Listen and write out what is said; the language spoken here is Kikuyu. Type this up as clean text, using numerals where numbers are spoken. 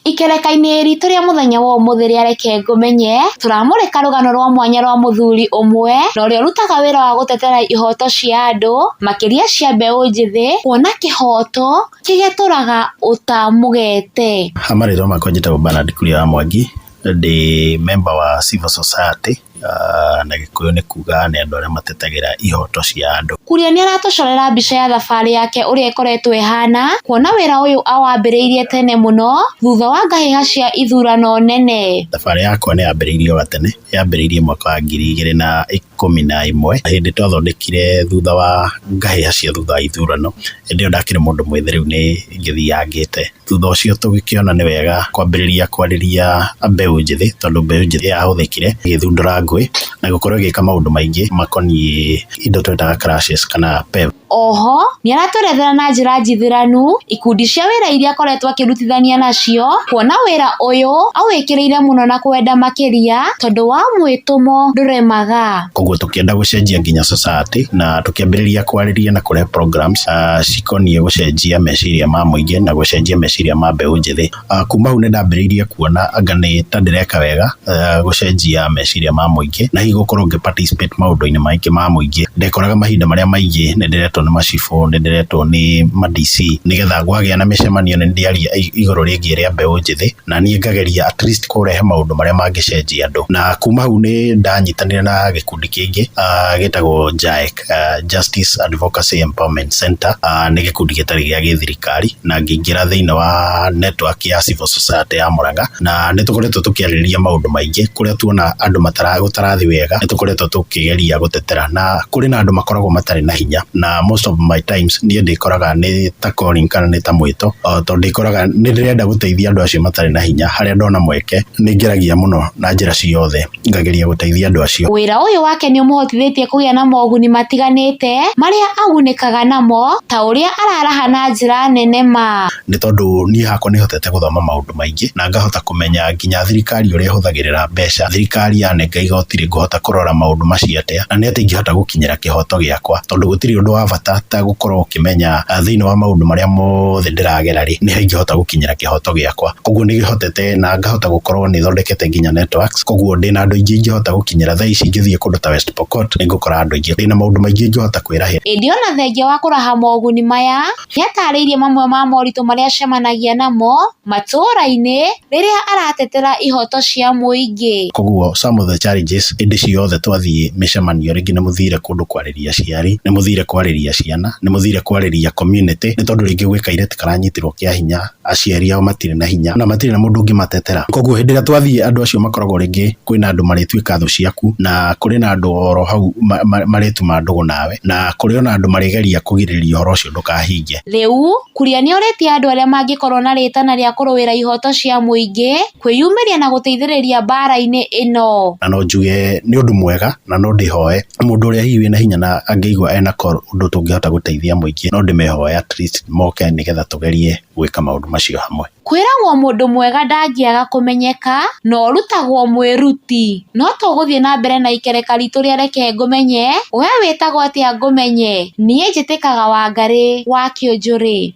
Ikereka-inĩ ritũ rĩa mũthenya wa ũmũthĩ rĩa Reke Ngũmenye, tũramũrĩka rũgano rwa mwanya rwa mũthuri ũmwe na ũrĩa ũrutaga wĩra wa gũtetera ihoto cia andũ, makĩria cia mbeũ njĩthĩ, kuona kĩhoto kĩgetũraga ũta mũgete. Ha marĩtwa makwa njĩtagwo Bernard Kuria wa Mwangi, ndĩ member wa civil society, na Gĩkũyũ nĩ kuga nĩ andũ arĩa matetagĩra ihoto cia andũ. Kuria nĩ aratũcorera mbica ya thabarĩ yake ũrĩa ĩkoretwo ĩhana, kuona wĩra ũyũ awambĩrĩirie tene mũno thutha wa ngahĩha cia ithurano nene. Thabarĩ yakwa nĩ yambĩrĩirie o gatene, yambĩrĩirie mwaka wa 2011 hĩndĩ twathondekire thutha wa ngahĩha cia thutha wa ithurano, hĩndĩ ĩyo ndakĩrĩ mũndũ mwĩthĩ rĩu nĩ ngĩthiangĩte. Thutha ũcio tũgĩkĩona nĩ wega kwambĩrĩria kwarĩria mbeũ njĩthĩ, tondũ mbeũ njĩthĩ yahũthĩkire ĩgĩthundũra ngũĩ na gũkorwo ĩgĩka maũndũ maingĩ makoniĩ indo twetaga clashes kana PEV. Oho nĩ aratwerethera na njĩra njithĩranu ikundi cia wĩra iria akoretwo akĩrutithania nacio, kuona wĩra ũyũ awĩkĩrĩire mũno na kwenda makĩria tondũ wa mwĩtũmo ndũremaga. Koguo tũkĩenda gũcenjia nginya society na tũkĩambĩrĩria kwarĩria na kũrehe programs cikoniĩ gũcenjia meciria ma mũingĩ na gũcenjia meciria ma mbeũ njĩthĩ. Kuma hau nĩ ndambĩrĩirie kuona anga nĩ ta ndĩreka wega gũcenjia meciria ma mũingĩ na hihi gũkorwo ngĩ participate maũndũ-inĩ maingĩ ma mũingĩ. Ndekoraga mahinda marĩa maingĩ nĩ ndĩretwo nĩ macibũ, nĩ ndĩretwo nĩ ma DC nĩgetha gwagĩa na mĩcemanio nĩ ndĩaria igũrũ rĩgiĩ rĩa mbeũ njĩthĩ na niĩ ngageria at least kũrehe maũndũ marĩa mangĩcenjia andũ. Na kuma hau nĩ ndanyitanire na gĩkundi kĩngĩ gĩtagwo JAEC, Justice Advocacy Empowerment Center, nĩ gĩkundi gĩtarĩ gĩa gĩthirikari na ngĩingĩra thĩinĩ wa network ya civil society ya Murang'a na nĩ tũkoretwo tũkĩarĩrĩria maũndũ maingĩ kũrĩa tuona andũ gũtarathi wega nĩ tũkoretwo tũkĩgeria gũtetera na kũrĩ na andũ makoragwo matarĩ na hinya na most of my times niĩ ndĩkoraga nĩ ta calling kana nĩ ta mwĩto, tondũ ndĩkoraga nĩ ndĩrenda gũteithia andũ acio matarĩ na hinya. Harĩa ndona mweke nĩ ngeragia mũno na njĩra ciothe ngageria gũteithia andũ acio. Wĩra ũyũ wake nĩ ũmũhotithĩtie kũgĩa na moguni matiganĩte marĩa agunĩkaga namo ta ũrĩa araraha na njĩra nene ma. Nĩ tondũ niĩ hakwa nĩ hotete gũthoma maũndũ maingĩ na ngahota kũmenya nginya thirikari ũrĩa ĩhũthagĩrĩra mbeca, thirikari yanenga igoti rĩ ngũhota kũrora maũndũ macio atĩa na nĩ atĩa ingĩhota gũkinyĩra kĩhoto gĩakwa, tondũ gũtirĩ ũndũ wa bata ta gũkorwo ũkĩmenya thĩinĩ wa maũndũ marĩa mothe ndĩragera rĩ nĩ ha ingĩhota gũkinyĩra kĩhoto gĩakwa. Koguo nĩ hotete na ngahota gũkorwo nĩ thondekete nginya networks, koguo ndĩna andũ aingĩ ingĩhota gũkinyĩra. Thaa ici ingĩthiĩ kũndũ ta West Pokot nĩ ngũkora andũ aingĩ, ndĩna maũndũ maingĩ ingĩhota kwĩrahĩra. Ĩndĩ ona thengia wa kũraha moguni maya, nĩatarĩirie mamwe ma moritũ marĩa acemanagia namo matũũra-inĩ rĩrĩa aratetera ihoto cia mũingĩ. Koguo some of the challenges hĩndĩ ciothe twathiĩ mĩcemanio rĩngĩ nĩ mũthire kũndũ kwarĩria aciari, nĩ mũthire kwarĩria ciana, nĩ mũthire kwarĩria community, nĩ tondũ rĩngĩ gwĩ kairĩtu karanyitirwo kĩa hinya, aciari ao matirĩ na hinya na matirĩ na mũndũ ũngĩmatetera. Koguo hĩndĩ ĩrĩa twathiĩ andũ acio makoragwo rĩngĩ kwĩna andũ marĩtuĩka thũ ciaku na kũrĩ na andũ oro hau marĩtuma ndũgũ nawe na kũrĩ ona andũ marĩgeria kũgirĩrĩria ũhoro ũcio ndũkahinge. Rĩu Kuria nĩorĩtie andũ arĩa mangĩkorwo na rĩtana rĩa kũrũĩra ihoto cia mũingĩ kwĩyumĩria na gũteithĩrĩria mbara-inĩ ĩno. Na no njuge nĩ ũndũ mwega na no ndĩhoe mũndũ ũrĩa hihi wĩna hinya na angĩigua ena ũndũ tũngĩhota gũteithia mũingĩ no ndĩmehoe at least moke nĩgetha tũgerie gwĩka maũndũ macio hamwe. Kwĩragwo mũndũ mwega ndangĩaga kũmenyeka na ũrutagwo mwĩruti. No tũgũthiĩ na mbere na ikereka ritũ rĩa Reke Ngũmenye, we wĩtagwo atĩa ngũmenye? Niĩ njĩtĩkaga Wangarĩ wa Kĩũnjũrĩ.